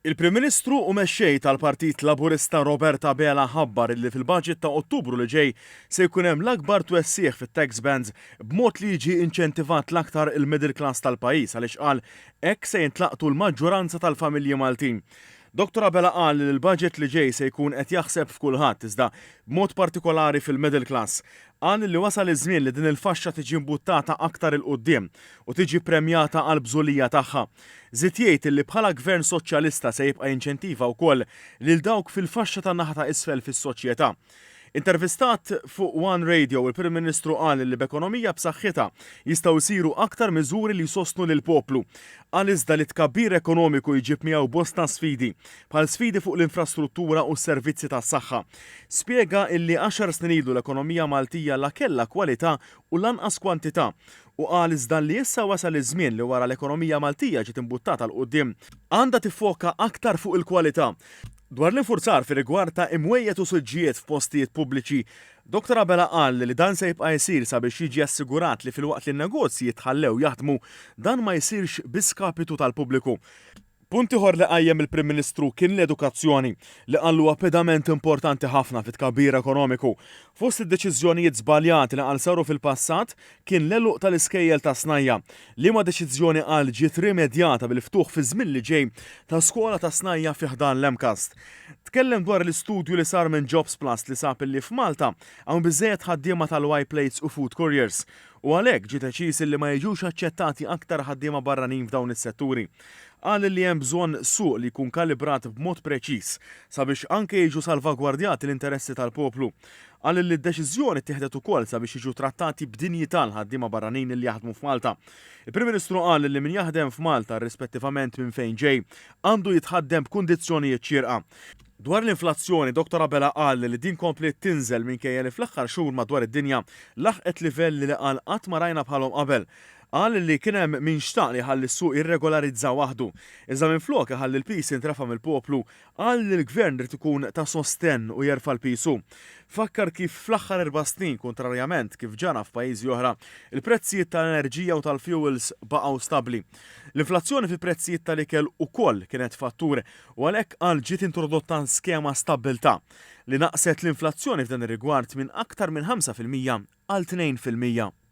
Il-Prim Ministru u Mexxej tal-Partit Laburista Robert Abela ħabbar illi fil-Budget ta' Ottubru li ġej se jkun hemm l-akbar twessigħ fit-tax bands b'mod li jiġi inċentivat l-aktar il-middle class tal-pajjiż għaliex qal hekk se jintlaqtu l-maġġoranza tal-familji Maltin. Dottor Abela qal li l-Budget li ġej se jkun qed jaħseb f'kulħadd iżda b'mod partikolari fil-middle class. Qal li wasal iż-żmien li din il-faxxa tiġi mbuttata aktar 'il quddiem u tiġi ppremjata għall-bżulija tagħha. Żied jgħid li bħala Gvern Soċjalista se jibqa' jinċentiva wkoll lil dawk fil-faxxa tan-naħa ta' isfel fis-soċjetà. Intervistat fuq One Radio, il-Prim Ministru qal li b'ekonomija b'saħħitha jistgħu jsiru aktar miżuri li jsostnu lill-poplu. Qal iżda li t-tkabbir ekonomiku jġib miegħu bosta sfidi, bħal sfidi fuq l-infrastruttura u s-servizzi tas-saħħa. Spjega illi għaxar snin ilu l-ekonomija Maltija la kellha kwalità u lanqas kwantità u qal iżda li issa wasal iż-żmien li wara l-ekonomija Maltija ġiet imbuttata 'l quddiem, għandha tiffoka aktar fuq il-kwalità. Dwar l-infurzar fir-rigward ta' imwejjed u siġġijiet f'postijiet pubbliċi, Dottor Abela qal li dan se jibqa' jsir sabiex jiġi assigurat li filwaqt li n-negozji jitħallew jaħdmu, dan ma jsirx bi skapitu tal-pubbliku. Punt ieħor li qajjem il-Prim Ministru kien l-edukazzjoni, li qal huwa pedament importanti ħafna fit-tkabbir ekonomiku. Fost id-deċiżjonijiet żbaljati li qal saru fil-passat kien l-għeluq tal-iskejjel tas-snajja', liema deċiżjoni qal ġiet rimedjata bil-ftuħ fiż-żmien li ġej ta' skola tas-snajja' fi ħdan l-MCAST. Tkellem dwar l-istudju li sar minn Jobsplus li sab illi f'Malta hawn biżżejjed ħaddiema tal-Y-Plates u food couriers u għalhekk ġie deċiż illi ma jiġux aċċettati aktar ħaddiema barranin f'dawn is-setturi. Qal illi hemm bżonn suq li jkun kalibrat b'mod preċiż sabiex anke jiġu salvagwardjati l-interessi tal-poplu. Qal illi d-deċiżjoni ttieħdet ukoll sabiex jiġu trattati b'dinjità l-ħaddiema barranin illi jaħdmu f'Malta. Il-Prim Ministru qal illi min jaħdem f'Malta irrispettivament minn fejn ġej għandu jitħaddem b'kundizzjonijiet xierqa. Dwar l-inflazzjoni, Dottor Abela qal li din kompliet tinżel minkejja li fl-aħħar xhur madwar id-dinja laħqet livelli li qal qatt ma rajna bħalhom qabel. Qal li kien hemm min xtaq li jħalli s-suq jirregolarizza waħdu, iżda minflok iħalli l-piż jintrefa' mill-poplu, qal li l-Gvern irid ikun ta' sostenn u jerfa' l-piż hu. Fakkar kif fl-aħħar erba' snin, kuntrarjament kif ġara f'pajjiżi oħra, il-prezzijiet tal-enerġija u tal-fuels baqgħu stabbli. L-inflazzjoni fil-prezzijiet tal-ikel ukoll kienet fattur u għalhekk qal ġiet introdotta skema stabbiltà li naqqset l-inflazzjoni f'dan ir-rigward minn aktar minn 5% għal 2%.